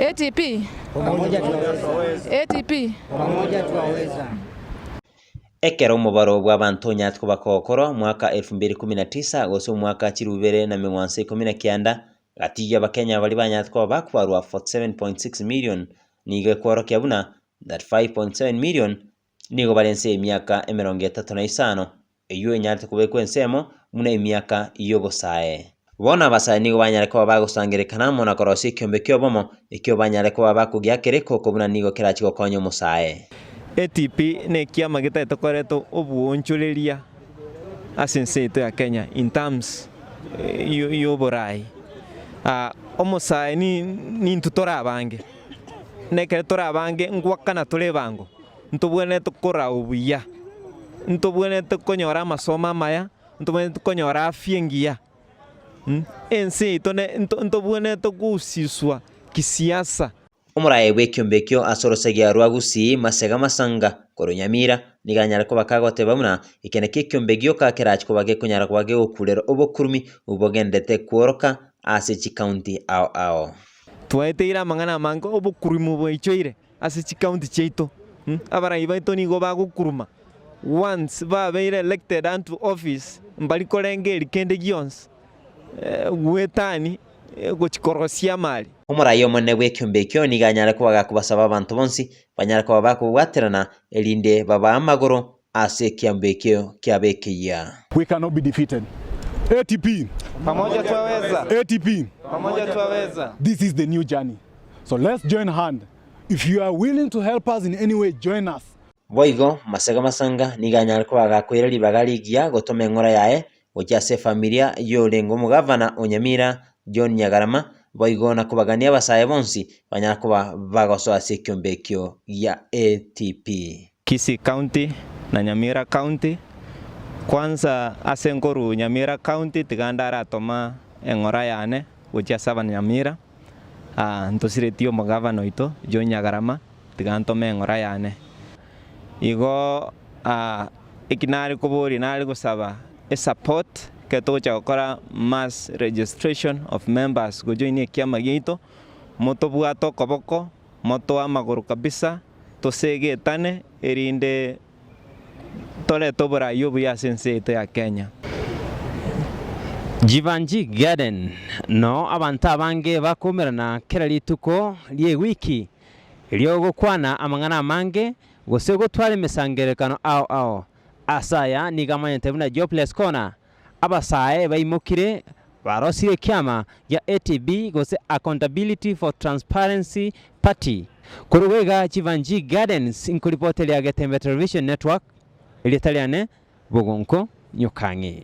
ATP. Pamoja twaweza. ATP. Pamoja twaweza. Ekero omobaro bw'abanto onyarete koba kogokorwa omwaka 2019 gose omwaka chilifu ibere na meng'wanso ikomi na kianda, gati y'Abakenya baria banyarete koba bakobarwa 47.6 million, nigo ekworokia buna 35.7 million nigo bare inse y'emiaka emerongo etato na isano, eyio enyarete kobekwa ensemo buna emiaka y'obosae. Bono abasae nigo banyare koba bagosangererekana amo na korosia ekiombe ki'obomo, ekio banyare koba bakogiakera ekoko buna nigo kerachie gokonya omosae. ATP nekiama getaete koreta oboonchoreria ase ense yaito ya Kenya in terms y'oborai. Omosae nintwe tore abange, na ekero tore abange ngwakana tore ebango, ntobwenerete koraa obuya, ntobwenerete konyora amasomo amaya, ntobwenerete konyora afya engiya, ense yaito ntobwenerete gosiswa kisiasa. Omoraai bw'ekiombe ekio ase orosagia rwa Gusii, Masega Masanga, korwa Nyamira, nigo anyare koba kagoteba buna eke nakio ekiombe gioka kerache koba gekonyara koba kegokurera obokurumi obogenderete kworoka ase chikaunti ao ao. Twaeteire amang'ana amange obokurumi bwaichoire ase chikaunti chiaito. Abarai baito nigo bagokuruma once babeire elected unto office mbari korengeria kende gionsi goetani gochia korosia amari. Omorai omonene bw'ekiombe ekio nigo anyare koba gakobasaba abanto bonsi banyare koba bakobwaterana, erinde babae amagoro ase ekiombe ekio kiaba ekeyia. We cannot be defeated. ATP. Pamoja twaweza. ATP. Pamoja twaweza. This is the new journey. So let's join hand. If you are willing to help us in any way, join us. Boigo Masega Masanga nigo anyare koba gakoira ribaga rigiya gotoma eng'ora yaye gochia ase efamilia y'orenge omogavana o Nyamira John Nyagarama, boigo na kobagania abasae bonsi banyare koba bagosoa ase ekiombe ekio gia ATP. Kisii County na Nyamira County, kwanza ase nkoru Nyamira County tiga ndaratoma eng'ora yane gochia ase abanyamira, ntosiretie omogavana oito John Nyagarama tiga ntome eng'ora yane. Igo eki nare koboria nare gosaba esupport ekero togocha gokora mass registration of members gojoinia ekiama giaito, motobwate okoboko, motoe amagoro kabisa, tosegetane erinde torete oborai obuya ase ense yaito ya Kenya. Jivanjee Garden noo abanto abange bakoumerana kera rituko ri'ewiki ri'ogokwana amang'ana amange gose gotwara emesangererekano ao ao. Ase aya nigo amanyete buna Jobless Corner Abasae baimokire barosirie ekiama gia ATB gose Accountability for Transparency Party. Korwa iga Jivanjee Gardens nkoripoteria Getembe Television Network, erieta riane Bogonko Nyokang'e.